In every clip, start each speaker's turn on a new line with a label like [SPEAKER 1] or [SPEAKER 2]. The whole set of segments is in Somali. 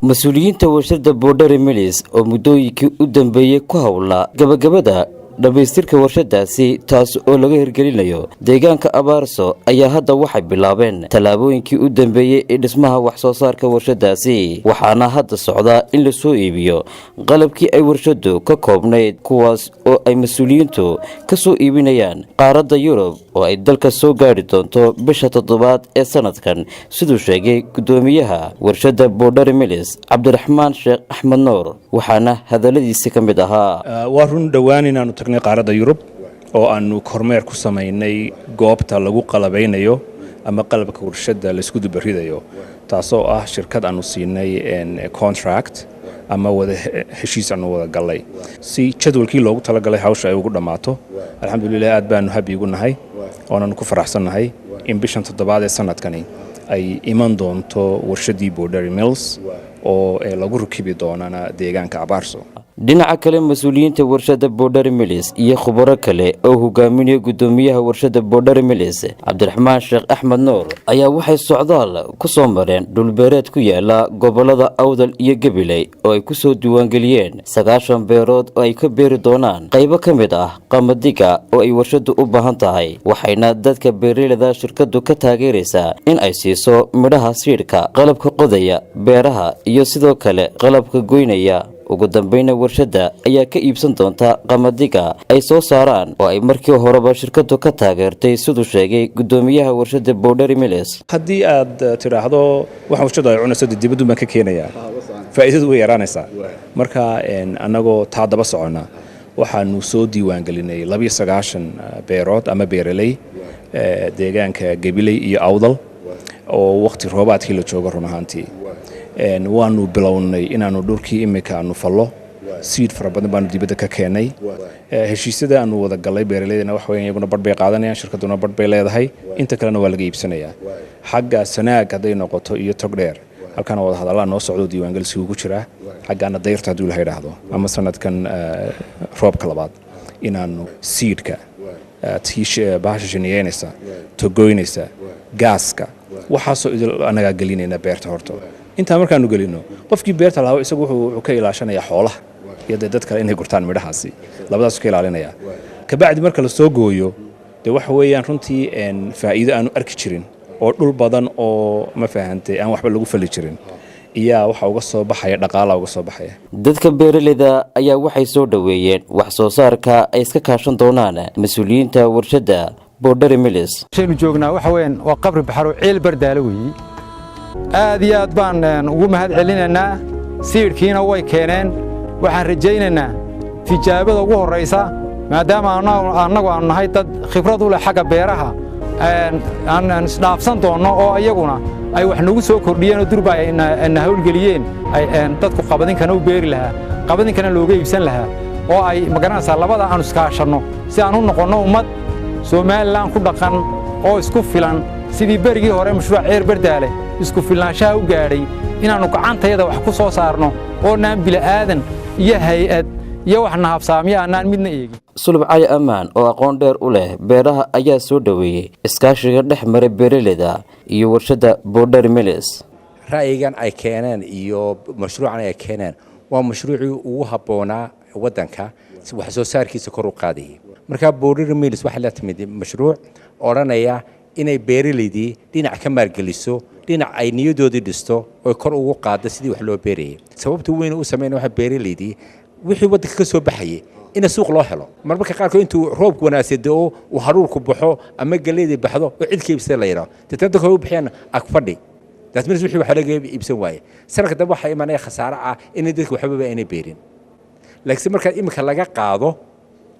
[SPEAKER 1] Mas-uuliyiinta warshada Boodhari Mills oo muddooyinkii u dambeeyey ku howlaa gabagabada dhammaystirka warshadaasi, taas oo laga hirgelinayo deegaanka Abaarso, ayaa hadda waxay bilaabeen tallaabooyinkii u dambeeyey ee dhismaha wax soo saarka warshadaasi. Waxaana hadda socdaa in lasoo iibiyo qalabkii ay warshadu ka koobnayd, kuwaas oo ay mas-uuliyiintu ka soo iibinayaan qaaradda Yurub, oo ay dalka soo gaadhi doonto bisha toddobaad ee sanadkan, siduu sheegay guddoomiyaha warshadda Boodhari Mills, Cabdiraxmaan Sheekh Axmed Nuur. Waxaana hadalladiisi ka mid ahaa:
[SPEAKER 2] Waa run, dhowaan inaanu tagnay qaaradda Yurub oo aanu kormeer ku samaynay goobta lagu qalabaynayo ama qalabka warshadda laysku dubaridayo, taasoo ah shirkad aanu siinay contract ama wada heshiis aanu wada gallay si jadwalkii loogu talagalay hawsha ay ugu dhammaato. Alxamdulilah, aad baanu happy ugu nahay oonanu ku faraxsannahay in bishan toddobaad ee sanadkani ay iman doonto warshaddii Boodhari Mills oo lagu rakibi doonana deegaanka Abaarso.
[SPEAKER 1] Dhinaca kale, mas-uuliyiinta warshadda Boodhari Mills iyo khubaro kale oo hogaaminaya guddoomiyaha warshadda Boodhari Mills, Cabdiraxmaan Sheekh Axmed Nuur, ayaa waxay socdaal ku soo mareen dhulbeereed ku yaala gobolada Awdal iyo Gabiley, oo ay kusoo diiwaangeliyeen 90 beerood oo ay ka beeri doonaan qaybo ka mid ah qamadiga oo ay warshaddu u baahan tahay. Waxayna dadka beeraleyda shirkadu ka taageeraysaa in ay siiso midhaha siidhka, qalabka qodaya beeraha iyo sidoo kale qalabka goynaya. Ugu dambeyna, warshadda ayaa ka iibsan doonta qamadiga ay soo saaraan oo ay markii horeba shirkadu ka taageertay, siduu sheegay guddoomiyaha warshadda Boodhari Mills.
[SPEAKER 2] Haddii aad tidhaahdo waxaan warshaddu ay cunayso dee dibadun baan ka keenayaa, faa'iidadu way yaraanaysaa. Marka annagoo taa daba soconna, waxaanu soo diiwaangelinay 92 beerood ama beeraley deegaanka Gabiley iyo Awdal oo waqti roobaadkii la joogo. Run ahaantii, waanu bilownay inaanu dhulkii imika aanu fallo. Seed fara badan baanu dibadda ka keenay. Heshiisyada aanu wada galay beeraleydana waxa weeyaan iyaguna badh bay qaadanayaan, shirkadduna badh bay leedahay, inta kalena waa laga iibsanayaa. Xagga Sanaag hadday noqoto iyo Togdheer, halkaana wada hadallaa noo socdo, diiwaangelisigu ku jiraa. Xaggaana dayrta hadduu Ilaha idhaahdo ama sanadkan roobka labaad inaanu seedka, bahasha shiniyeynaysa, togoynaysa, gaaska, waxaasoo idil annagaa gelinayna beerta. Horta intaa markaanu gelino, qofkii beerta lahaa isagu wuxuu ka ilaashanayaa xoolaha iyo dee dad kale inay gurtaan midhahaasi, labadaasu ka ilaalinaya. Kabacdi marka la soo gooyo, dee waxa weeyaan runtii faa'iido aanu arki jirin oo dhul badan oo, ma fahantay, aan waxba lagu fali jirin iyaa waxa uga soo baxaya, dhaqaala uga soo baxaya.
[SPEAKER 1] Dadka beeraleyda ayaa waxay soo dhoweeyeen wax soo saarka ay iska kaashan doonaan mas-uuliyiinta warshadda Boodhari Mills.
[SPEAKER 3] Shaynu joognaa waxa weeyaan waa Qabri Baxaro, Ceel Bardaalo weeyi. Aad iyo aad baan ugu mahad celinaynaa. Seedkiina way keeneen. Waxaan rajaynaynaa tijaabada ugu horraysa, maadaama annagu aanu nahay dad khibrad u leh xagga beeraha, aan isdhaafsan doonno oo iyaguna ay wax nagu soo kordhiyeen oo durba ay na hawlgeliyeen, dadku qabadinkana u beeri lahaa, qabadinkana looga iibsan lahaa, oo ay magaranaysaa labada aanu iskaashanno si aan u noqonno ummad Somaliland ku dhaqan oo isku filan, sidii berigii hore mashruuc Ceer Bardaale isku filnaanshaha u gaadhay, inaannu gacantayada wax ku soo saarno oonaan bila'aadan iyo hay'ad iyo wax nahabsaamyo aanaan midna eegin.
[SPEAKER 1] Sulub Cali Ammaan oo aqoon dheer u leh beeraha ayaa soo dhoweeyey iskaashiga dhex maray beeraleyda iyo warshadda Boodhari Mills.
[SPEAKER 4] Ra'yigan ay keeneen iyo mashruucan ay keeneen waa mashruucii ugu habboonaa waddanka wax soo saarkiisa kor u qaadayay. Marka Boodhari Mills waxay la timid mashruuc odhanaya inay beeralaydii dhinac ka maalgeliso, dhinac ay niyadoodii dhisto oy kor ugu qaaddo sidii wax loo beerayay. Sababta weyn u sameynaya waxa beeralaydii wixii waddanka ka soo baxayay ina suuq loo helo. Marmarka qaarkood intuu roobku wanaagsan da'o, uu haruurku baxo ama galeydii baxdo oo cid ka iibsada la yidhaho, deetana dadka u bixiyaan agfadhi. That means wixii waxa laga iibsan waaye. Sanadka dambe waxaa imanaya khasaare ah inay dadka waxbaba aynay beerin. Laakiin marka imika laga qaado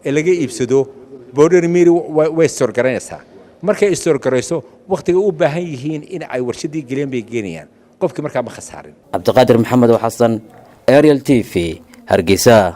[SPEAKER 4] ee laga iibsado, Boodhari Mills way store garaynaysaa. Markay store garayso, wakhtiga u baahan yihiin in ay warshadii geliyaan bay geenayaan. Qofkii markaa ma khasaarin.
[SPEAKER 1] Cabdiqaadir Maxamed oo Xasan, Ariel TV, Hargeysa.